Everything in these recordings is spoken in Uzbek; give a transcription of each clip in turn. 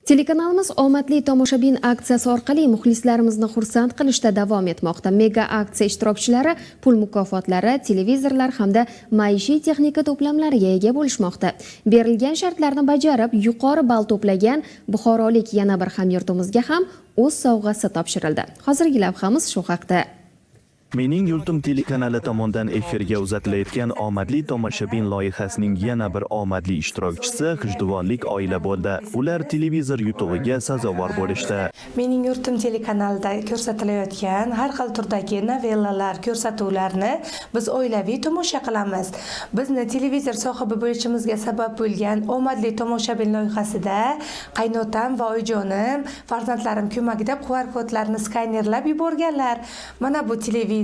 Telekanalimiz "Omadli tomoshabin" aksiyasi orqali muxlislarimizni xursand qilishda davom etmoqda. Mega aksiya ishtirokchilari pul mukofotlari, televizorlar hamda maishiy texnika to'plamlariga ega bo'lishmoqda. Berilgan shartlarni bajarib, yuqori ball to'plagan buxorolik yana bir hamyurtimizga ham o'z sovg'asi topshirildi. Hozirgi lavhamiz shu haqda. "Mening yurtim" telekanali tomonidan efirga uzatilayotgan "Omadli tomoshabin" loyihasining yana bir omadli ishtirokchisi g'ijduvonlik oila bo'ldi. Ular televizor yutug'iga sazovor bo'lishdi. "Mening yurtim" telekanalida ko'rsatilayotgan har xil turdagi novellalar, ko'rsatuvlarni biz oilaviy tomosha qilamiz. Bizni televizor sohibi bo'lishimizga sabab bo'lgan "Omadli tomoshabin" loyihasida qaynotam va oyijonim farzandlarim ko'magida QR kodlarni skanerlab yuborganlar. Mana bu televizor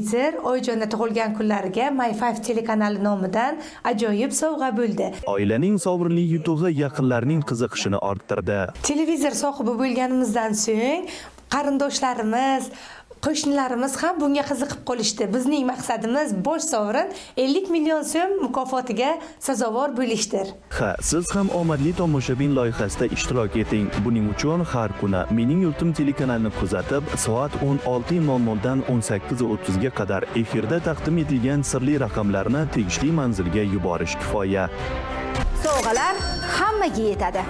oyijonni tug'ilgan kunlariga My 5 telekanali nomidan ajoyib sovg'a bo'ldi. Oilaning sovrinli yutug'i yaqinlarning qiziqishini orttirdi. Televizor sohibi bo'lganimizdan so'ng qarindoshlarimiz, qo'shnilarimiz ham bunga qiziqib qolishdi. Bizning maqsadimiz bosh sovrin, 50 million so'm mukofotiga sazovor bo'lishdir. Ha, siz ham "Omadli tomoshabin" loyihasida ishtirok eting. Buning uchun har kuni "Mening yurtim" telekanalini kuzatib, soat 16:00 dan 18:30 ga qadar efirda taqdim etilgan sirli raqamlarni tegishli manzilga yuborish kifoya. Sovg'alar hammaga yetadi.